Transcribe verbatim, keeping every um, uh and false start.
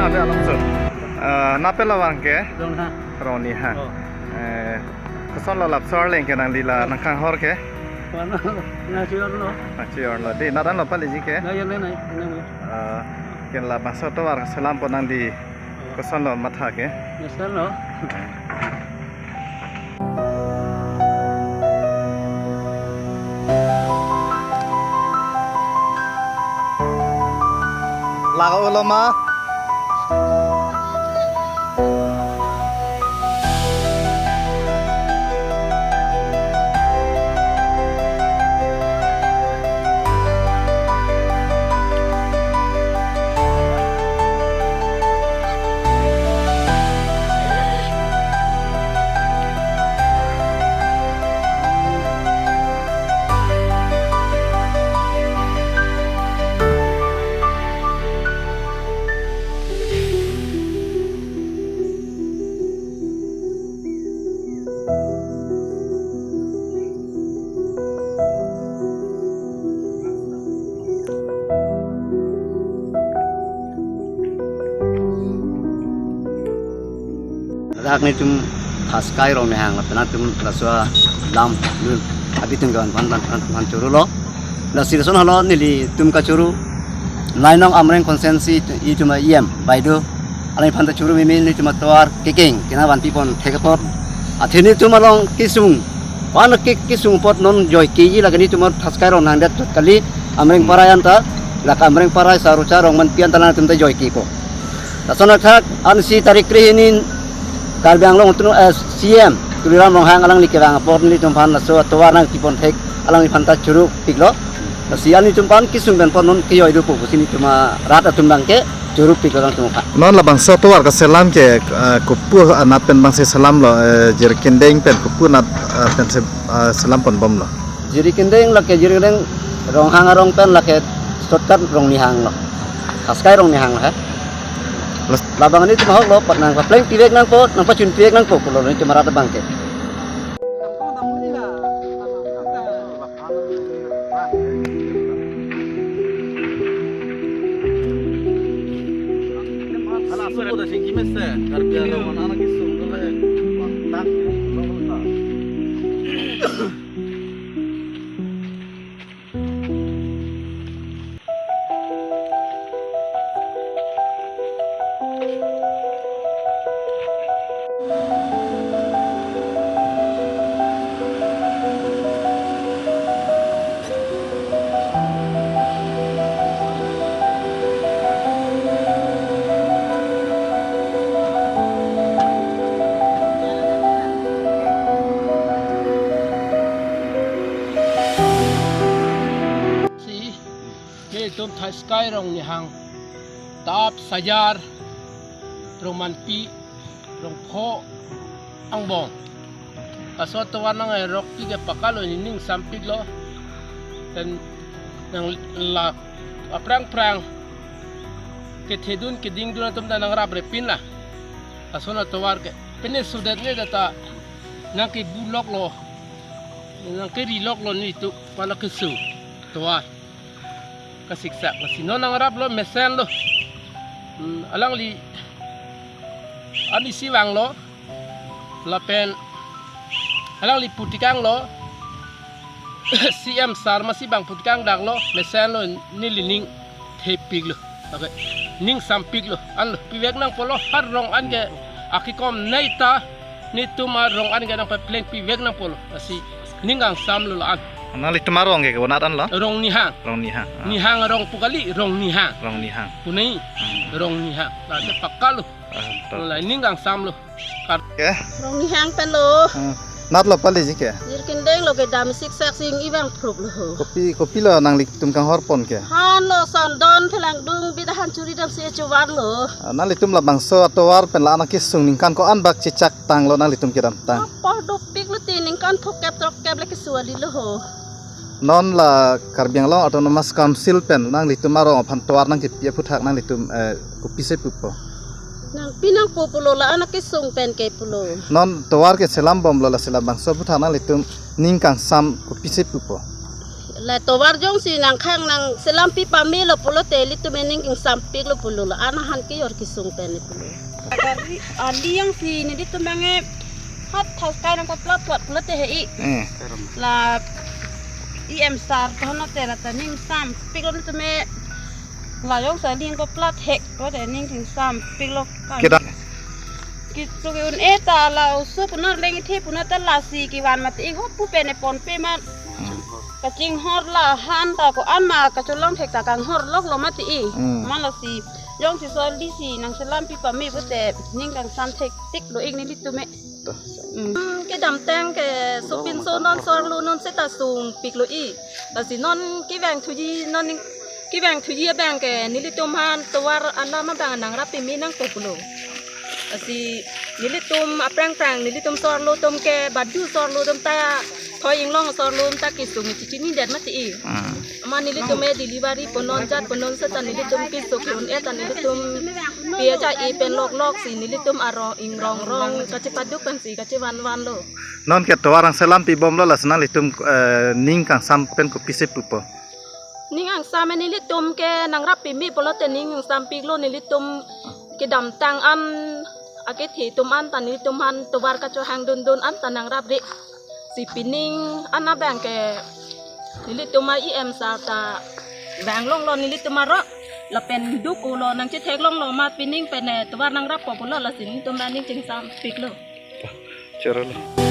Ada alam sur. Eh, nat pen labang ke? Ronghang. Ronghang. Oh. Eh, kosonlo lapuson arleng ke nangli la nangkanghor ke? Wana, nangchior lo. Nangchior lo. Dei, nat anlo paleji ke? Nai, nai, nai, nai, nai. Eh, ke labangso atovar selam pon nangli kosonlo matha ke? Kosonlo. Laga ulo ma? Ladak nelitum Thaskai Rongnihang lapen atum laso alam lun abitung gaon phan phan phan phan choro lo. Lasi lason halo nelitum kachoro. Lainong Amreng constituency itum E M Baido alangphan ta choro meme nelitum atovar kekeng kena vanpi pon thek apot. Athe nelitum along kesung. Wan ke kesung apot non joike ji lake nelitum Thaskai Rongnihang det kali Amreng Parai anta, lake Amreng Parai Sarucha Rongmanpi anta latum ta joike ko. Lason athak ansi tarik kre-hini Karbi Anglong atum, eh, C M Tuliram Ronghang alangli kevang apot nelitum aphan laso atovar nangkepon thek alangliphan ta choro piklo. Lasi nelitum aphan kesung pen pon non kejoi do po pusi nelitum arat atum abang ke choro piklo alangtum aphan. Non labangso atovar keselam ke, eh, kopi anat pen abangsi selam lo, eh, Jirikindeng pen kopi anat, eh, pensi, eh, selam pon bomlo? Jirikindeng lake Jirikindeng Ronghang arong pen lake shortcut Rongnihang lo. Thaskai Rongnihang lo he. Las- Labang nelitum ahok lo, pat nangpapleng pivek nangpo, nangpachun pivek nangpo pulo nelitum arat abang ke. Si, nelitum Thaskai Rongnihang, Tap Sajar, Rongmanpi, Rongpho angbong. Laso atovar nangrokpik ke pakalo, nening ingsampiklo. Pen nang la aphrang phrang kethedun kedingdun atum ta nangraprepin la. Lason atovar ke pine sudet ne data nangkebuloklo, nangkeriloklo nelitum hala kesung atovar. Kasiksak, lasi non nangraplo, mesenlo. Hmm, alangli an isi vanglo, lapen alangli putikanglo, C M sir masi bang putikang daklo, mesenlo, neli ning thepiklo. Okay. Ning ingsampiklo. Anlo, pivek nangpolo, ha rong an ke akekom nei ta, nelitum arong an ke nangpapleng pivek nangpolo. Lasi ning kangsamlo la-an. Nanglitum arong ke konat anlo? Rongnihang. Rongnihang. Ah. Nihang arong pu kali, Rongnihang. Rongnihang. Punai. Hmm. Rongnihang. Lake pakalo. Ah, to. La ning kangsamlo. Kar- Ke? Rongnihang pen lo. Hmm. Natlo paleji ke? Jirikindeng lo ke dam siksak si ing-i vangphruplo. Kopi, kopilo nanglitum kanghorpon ke? Han lo, sondon phelang dung bida han churi damsi chuvanlo. Ah, nanglitum labangso atovar pen la-an akesung ningkan ko-an bak chechak tanglo nanglitum kedamtang? Apor dopiklo ti ningkan throkkep throkkep le kesuali lo ho. Non la Karbi Anglong Autonomous Council pen nanglitum arong aphan tovar nangkepi aphuthak nanglitum, eh, kopisi pupo? Nangpi nangpo pulo la-an akesung pen ke pulo. Non tovar keselam bomlo lasi labangso aphuthak nanglitum ning kangsam kopisi pupo? La tovar jongsi nangkhang nangselampi pamelo pulote ilitum aning kingsampiklo pulo, la anahan kejor kesung pen pulo. Gari ali jongsi nelitum abang ke hat thas kai nangkeplat puat pulote he-i. Eh. La E M sar tono te la ta ningsampiklo nelitum ke. La jongsi aning keplat hek pulote aning kingsampiklo. Kedam. Kisu ke-un-e ta la oso punar leng ithe punar ta lasi kevan mati, ingho pu pen ponpe ma. Hmm. Kachinghor la han ta ko-an ma kacholong thek ta kanghor loklo mati. Hmm. Ma lasi jongsi so lisi nangselampi pame pulote ning kangsam thektik lo ik nelitum ke. To. Hmm. Hmm, kedamtang ke sopinso non so-arlo non seta sungpiklo-i. Lasi non kevang thuji non ning kevang thuji abang ke nelitum aphan tovar alam abang nangrap peme nangpo pulo. Lasi nelitum aphrang phrang nelitum so-arlo atum ke badu so-arlo atum ta thoi inglong so-arlo atum ta kesung chechinidet mati. Hmm. Amat nelitum ke delivery punon jat punon seta nelitum kesung ke-un-e ta nelitum P H I pen lok lok si nelitum arong ingrong rong kachepaduk pensi kachevan vanlo. Non ke tovar nangselampi bomlo, lasi nanglitum, eh, ning kangsam pen kopisi pupo? Ning kangsam nelitum ke nangrap peme pulote ning kingsampiklo, nelitum kedamtang an akethe atum an ta nelitum aphan tovar kachohang dundun an ta nangrap re. Si pining an abang ke nelitum a E M sar ta vang longlo nelitum arong lapen duk ulo nangchethek longlo ma pining pen, eh, tovar nangrappo pulo, lasi nelitum aning kingsampiklo. Chorolo.